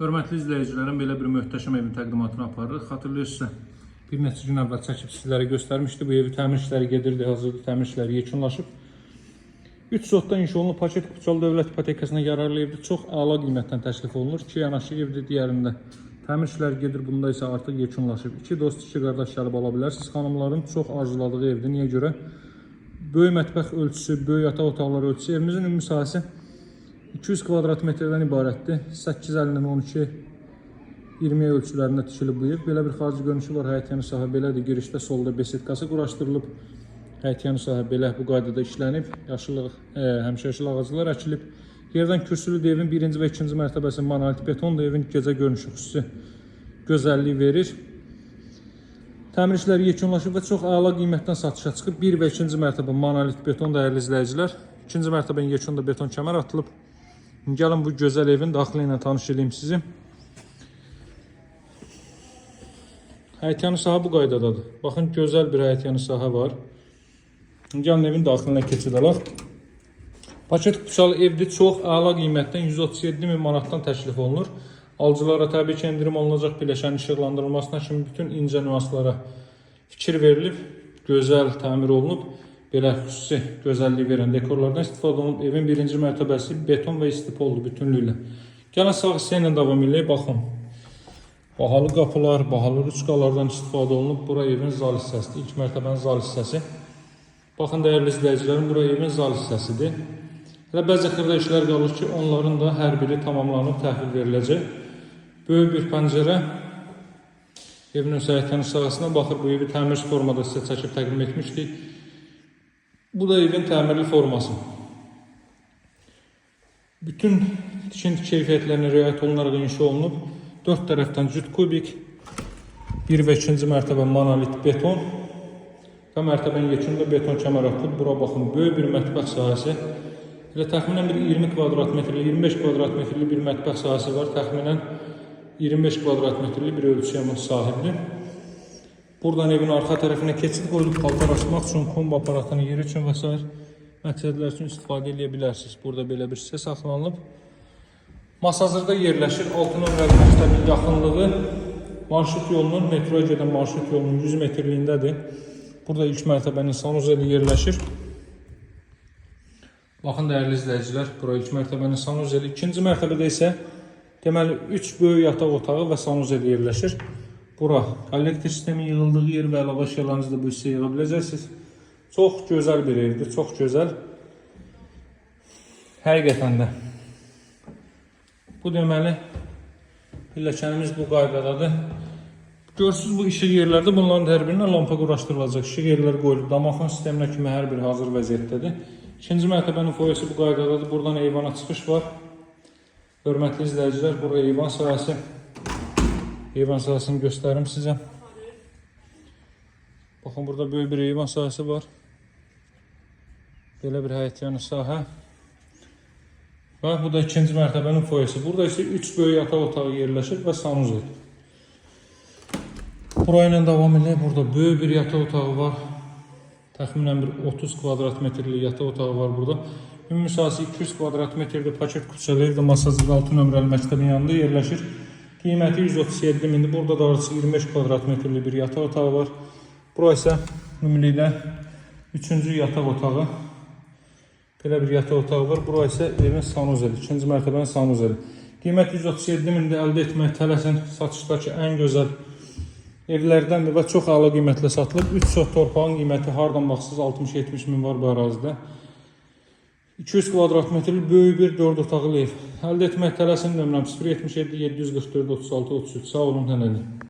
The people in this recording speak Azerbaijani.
Hörmətli izləyicilərim, belə bir möhtəşəm evin təqdimatını aparırıq. Xatırlayırsınızsa, bir neçə gün əvvəl çəkib sizlərə göstərmişdi. Bu evi təmir işləri gedirdi, hazırda təmir işləri yekunlaşıb. 3 sotdan inşa olunub paket Qutuçalı dövlət ipotekasına yararlı evdir. Çox əla qiymətdən təklif olunur. İki yanaşı evdir, digərində təmir işləri gedir, bunda isə artıq yekunlaşıb. İki dost, iki qardaş gəlib ala bilərsiniz. Xanımların çox arzuladığı evdir. Niyə görə? Böyük mətbəx ölçüsü, böyük yataq otaqları ölçüsü. Evimizin ümumi sahəsi 200 kvadrat metrdən ibarətdir. 8,50-dən 12 20 ölçülərində tikilib bu ev. Belə bir xarici görünüşü var. Həyətyanı sahə belədir. Girişdə solda besetkası quraşdırılıb. Həyətyanı sahə belə bu qaydada işlənib. Yaşıllıq, həmişəyaşıl ağaclar əkilib. Yerdən kürsülü evin birinci və ikinci mərtəbəsi monolit betondur. Evin gecə görünüşü xüsusi gözəllik verir. Təmir işləri yekunlaşıb və çox əla qiymətdən satışa çıxıb. 1 və 2-ci mərtəbə monolit beton, dəyərli izləyicilər. 2-ci mərtəbənin yekunda beton kəmər atılıb. Gəlin bu gözəl evin daxili ilə tanış eləyim sizi. Həyətyanı sahə bu qaydadadır. Baxın, gözəl bir həyətyanı sahə var. Gəlin evin daxilinə keçid alaq. Paket qutuçalı evdir. Çox əla qiymətdən 137 min manatdan təklif olunur. Alıcılara təbii ki, endirim olunacaq, biləşənin işıqlandırılmasına kimi bütün incə nüanslara fikir verilib, gözəl təmir olunub. Belə xüsusi gözəllik verən dekorlardan istifadə olunub. Evin birinci mərtəbəsi beton və istipoldur bütünlüklə. Gəlin sağ hissə ilə davam eləyək. Baxın. Bahalı qapılar, bahalı ruçkalardan istifadə olunub. Bura evin zal hissəsidir. İlk mərtəbənin zal hissəsi. Baxın dəyərli izləyicilərim, bura evin zal hissəsidir. Hələ bəzi xırda işlər qalır ki, onların da hər biri tamamlanıb təhvil veriləcək. Böyük bir pəncərə evin öz həyətyanı sahəsinə baxır. Bu evi təmirsiz formada sizə çəkib təqdim etmişdik. Bu da evin təmirli forması. Bütün tikinti keyfiyyətlərinə riayət olunaraq inşa olunub. Dörd tərəfdən cüt kubik, bir və ikinci mərtəbə monolit beton və mərtəbənin yekununda beton kəmər atılıb. Bura baxın, böyük bir mətbəx sahəsi. Elə təxminən bir 20 kvadrat metrlik, 25 kvadrat metrlik bir mətbəx sahəsi var. Təxminən 25 kvadrat metrlik bir ölçüyə sahibdir. Buradan evin arxa tərəfinə keçid qoyulub, paltar asmaq üçün, kombi aparatının yeri üçün və sair məqsədlər üçün istifadə edə bilərsiniz. Burada belə bir hissə saxlanılıb. Masazırda yerləşir. 6 nömrəli məktəbin yaxınlığı marşrut yolunun, metroya gedən marşrut yolunun 100 metrliyindədir. Burada ilk mərtəbənin sanuzeli yerləşir. Baxın dəyərli izləyicilər, bura ilk mərtəbənin sanuzeli. İkinci mərtəbədə isə deməli 3 böyük yataq otağı və sanuzeli yerləşir. Bura kollektor sistemin yığıldığı yer və əlavə əşyalarınızı da bu hissəyə yığa biləcəksiniz. Çox gözəl bir evdir, çox gözəl. Həqiqətən də. Bu deməli pilləkənimiz bu qaydadadır. Görürsünüz bu işıq yerlərdə bunların hər birinə lampa quraşdırılacaq. İşıq yerləri qoyulub. Damafon sisteminə kimi hər biri hazır vəziyyətdədir. İkinci mərtəbənin foyesi bu qaydadadır. Buradan eyvana çıxış var. Hörmətli izləyicilər, bura eyvan sahəsi. Eyvan sahəsini göstərim sizə. Baxın, burada böyük bir eyvan sahəsi var. Belə bir həyətyanı sahə. Və bu da ikinci mərtəbənin foyesi. Burada isə 3 böyük yataq otağı yerləşir və sanuzel. Burayla davam eləyək. Burada böyük bir yataq otağı var. Təxminən bir 30 kvadrat metrlik yataq otağı var burada. Ümumi sahəsi 200 kvadrat metrdir. Paket küçəli evdə Masazırda 6 nömrəli məktəbin yanında yerləşir. Qiyməti 137 mindir. Burada da arası 25 kvadrat metrlik bir yataq otağı var. Bura isə ümumilikdə 3-cü yataq otağı. Belə bir yataq otağı var. Bura isə evin sanuzeli, ikinci mərtəbənin sanuzeli. Qiymət 137 mindir. Əldə etmək tələsin. Satışdakı ən gözəl evlərdəndir və çox əla qiymətlə satılıb. 3 sot torpağın qiyməti hardan baxsız 60-70 min var bu ərazidə. 200 kvadrat metrlik böyük bir 4 otaqlı ev. Əldə etmək tələsin, nömrəm 077 744 36 33. Sağ olun, hələlik.